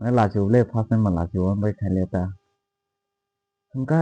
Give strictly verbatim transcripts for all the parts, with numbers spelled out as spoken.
Mane lachibo le, first time ma lachibo, bai khaile ta. Hwnkhe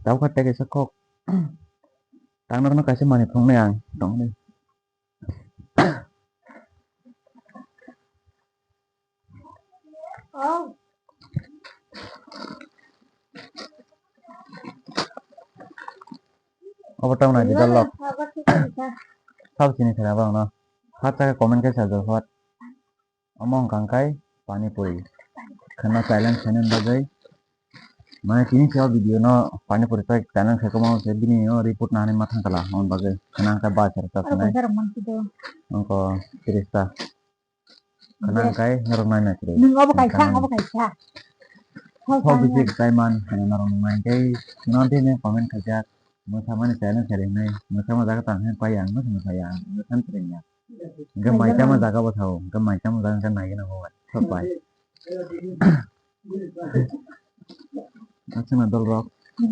tabukha tei kaisa kok. Tangna rwno kaisa manwi phunuknai ang tongni. Obo tamo nai dal lok. Sabo chini khana bang no. Kha ta comment khe sajak hot. Omo wngkha khe pani puri. Khana challenge khainani bagwi. Mane tini se o video no pani puri chai challenge khai kwmao se bini o report nani ma thang kala. Omo bagwi khana khe ba sar ta sanai. Ongko tris ta. Khana khe norok nai nai khe. Nung obo kaisa, ang obo kaisa. Sok bisi chai man khana norok nai khe. No de ne comment khaijak. Mwsamani challenge kharinai. Mwsama jaga tang khe pai ang, mwsama pai ang. Mwsam tring ya. Hingke mai chama jaga bo sao, hingke mai chama jaga hingke nai gana bo bai, sok bai. Aswkna dol rok.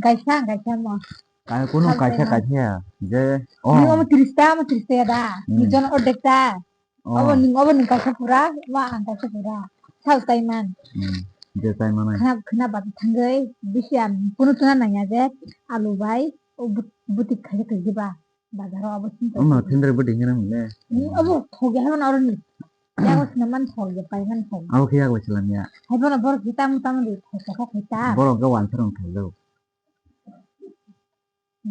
Kaisa, kaisa mo. Kaya kunu kaisa, kaisa ya, je, oh. Ni omo tris ta, omo tris ta ya da. Hmm. Ni jon ordek ta. Oh. Obo ni, obo ni kaisa pura, obo ang kaisa pura. Sao tai man. Hmm. Je tai manai. Khna, khna bat thangoi, bisi am, kunu tuna nangya je, alu bai, o but-, butik khai khai diba. Bazar o abo sini. Ama thindri bwtwi hwnwi nang le. Ni abo thoge hwnwi aro ni. Yago sini man thok je pai man thok. Abo khe yago silam ya. Hai bono borok kita muta mudi thok thok khai ta. Borok ga wan sarong thok do.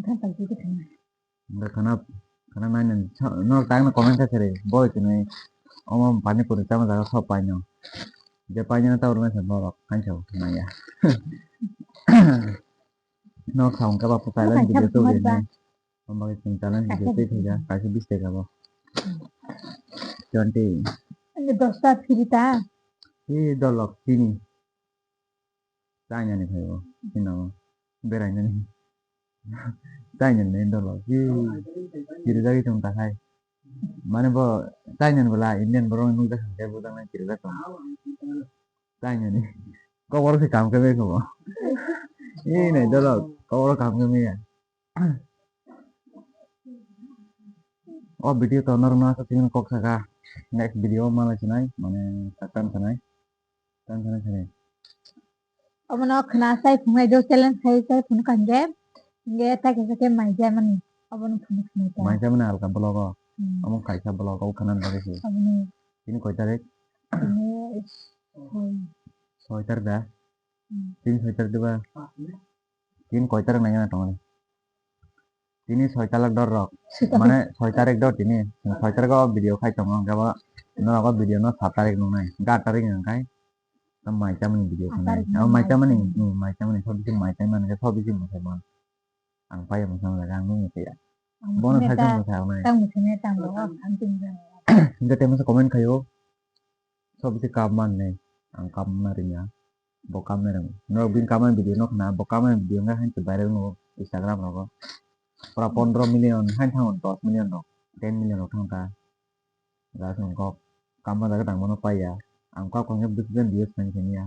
Nang pai ti thang. Nda khana khana nai nang no tang no comment kha sere boi tini. Omo pani puri chama jaga sok pai no. Je pai no ta urna sa borok kan sa na ya. No kha ungka ba pukai lan video to ge. Omo bagwi chwng challenge video tei khaijak, kaisa bis taka bo. Twenty. Ani dosta phiri ta? Ee, dolok chini. Chainani phaibo, chini namo. Berainani. Chainani dolok. Ee, kirijagwi tong ta khai. Mane bo chainani bwla Indian borok nukjak khe bujak nai kirijak tong. Chainani. Kokborok se kam khe bai kho bo. Ee, nai dolok. Kokborok kam khe maya. O video to norok no aswk chikon kok saka. Next video o malai sinai, mane, tan sanai. Tan sanai sanai. Obono khna sai phunai do challenge khai sai phun kanje. Nge ta kisa ke mai ja mani. Obono phun phun ta. Mai ja mani alka vlog o. Hmm. Omo kaisa vlog o khna bagwi se. Obono. Tini koi tarik? Tini soi. Soi tarik da? Hmm. Tini soi tarik diba? Tini koi tarik nai gana tongo? Tini soi tarik dor rok. Soi tarik. Mane soi tarik dor tini. Soi tarik o video khai tongo, hingke bo norok o video no sat tarik nungnai. Hingke aat tarik hingkai. Tam mai chamani video aat khanai. Tarik. Abo mai chamani, hmm, mai chamani, sob bisi mai chamani, sob bisi mwsai man. Ang pai mwsai man, ang nung mwsai ya. Bono sai tong mwsai nai. Tang mwsai nai, tang bo, ang tong jang. Hingke tei masa comment khaio. Sob bisi kap man nai. Ang kap na ringya. Bo kamnai rang. Norok bini kamani video no khna, bo kamani video wngkha haino viral wngo Instagram rogo. Pura pondro million haino thango, dos million rok, ten million rok thang ta. Gas wngkok. Kamma jaga tangmano paiya. Ang kok kok business video sani sani ya.